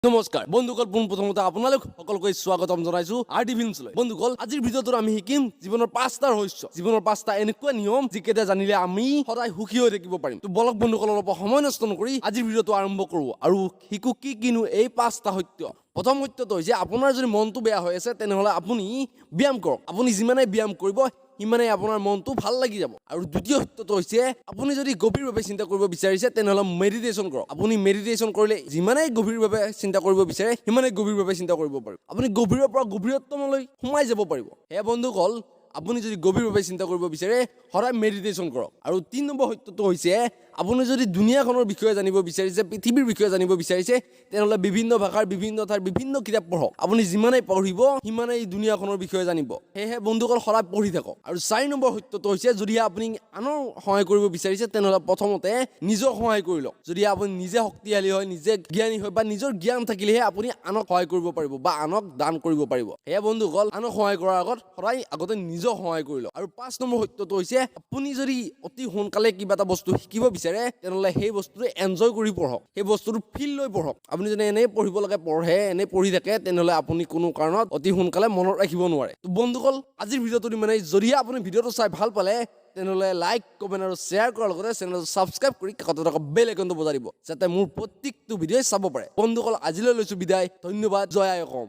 নমস্কাৰ বন্ধুসকল, পোনপ্ৰথমতে আপোনালোক সকলোকে স্বাগতম জনাইছো আৰ ডি ফিল্মছলৈ। বন্ধুসকল, আজিৰ ভিডিঅ'টোত আমি শিকিম জীৱনৰ পাঁচটা ৰহস্য, জীৱনৰ পাঁচটা এনেকুৱা নিয়ম যিকেইটা জানিলে আমি সদায় সুখী হৈ থাকিব পাৰিম। তো বলক বন্ধুসকল, অলপ সময় নষ্ট নকৰি আজিৰ ভিডিঅ'টো আৰম্ভ কৰোঁ আৰু শিকো কি কিনো এই পাঁচটা সত্য। প্ৰথম সত্যটো হৈছে, আপোনাৰ যদি মনটো বেয়া হৈ আছে, তেনেহ'লে আপুনি ব্যায়াম কৰক। আপুনি যিমানেই ব্যায়াম কৰিব, সিমানেই আপোনাৰ মনটো ভাল লাগি যাব। আৰু দ্বিতীয় সত্যটো হৈছে, আপুনি যদি গভীৰভাৱে চিন্তা কৰিব বিচাৰিছে, তেনেহ'লে মেডিটেশ্যন কৰক। আপুনি মেডিটেশ্যন কৰিলে যিমানেই গভীৰভাৱে চিন্তা কৰিব বিচাৰে, সিমানেই গভীৰভাৱে চিন্তা কৰিব পাৰিব। আপুনি গভীৰৰ পৰা গভীৰত্বমলৈ সোমাই যাব পাৰিব। সেয়া বন্ধুসকল, আপুনি যদি গভীৰভাৱে চিন্তা কৰিব বিচাৰে, সদায় মেডিটেশ্যন কৰক। আৰু 3 নম্বৰ সত্যটো হৈছে, আপুনি যদি দুনীয়াখনৰ বিষয়ে জানিব বিচাৰিছে, পৃথিৱীৰ বিষয়ে জানিব বিচাৰিছে, তেনেহ'লে বিভিন্ন ভাষাৰ, বিভিন্ন ঠাইৰ বিভিন্ন কিতাপ পঢ়ক। আপুনি যিমানেই পঢ়িব, সিমানেই দুনীয়াখনৰ বিষয়ে জানিব। সেয়েহে বন্ধুসকল, সদায় পঢ়ি থাকক। আৰু 4 নম্বৰ সত্যটো হৈছে, যদিহে আপুনি আনৰ সহায় কৰিব বিচাৰিছে, তেনেহ'লে প্ৰথমতে নিজক সহায় কৰি লওক। যদি আপুনি নিজে শক্তিশালী হয়, নিজে জ্ঞানী হয় বা নিজৰ জ্ঞান থাকিলেহে আপুনি আনক সহায় কৰিব পাৰিব বা আনক দান কৰিব পাৰিব। সেয়া বন্ধুসকল, আনক সহায় কৰাৰ আগত সদায় আগতে নিজক সহায় কৰি লওক। আৰু 5 নম্বৰ সত্যটো হৈছে, আপুনি যদি অতি সোনকালে কিবা এটা বস্তু শিকিব বিচাৰে, তেনেহ'লে সেই বস্তুটো এনজয় কৰি পঢ়ক, সেই বস্তুটো ফিল লৈ পঢ়ক। আপুনি যদি এনেই পঢ়িব লাগে পঢ়ে, এনেই পঢ়ি থাকে, তেনেহ'লে আপুনি কোনো কাৰণত অতি সোনকালে মনত ৰাখিব নোৱাৰে। তো বন্ধুসকল, আজিৰ ভিডিঅ'টো ইমানেই। যদিহে আপুনি ভিডিঅ'টো চাই ভাল পালে, তেনেহ'লে লাইক, কমেণ্ট আৰু শ্বেয়াৰ কৰাৰ লগতে চেনেলটো ছাবস্ক্ৰাইব কৰি কাষতে থকা বেল আইকনটো বজাই দিব, যাতে মোৰ প্ৰত্যেকটো ভিডিঅ'ই চাব পাৰে। বন্ধুসকল, আজিলৈ লৈছোঁ বিদায়। ধন্যবাদ। জয় আই অসম।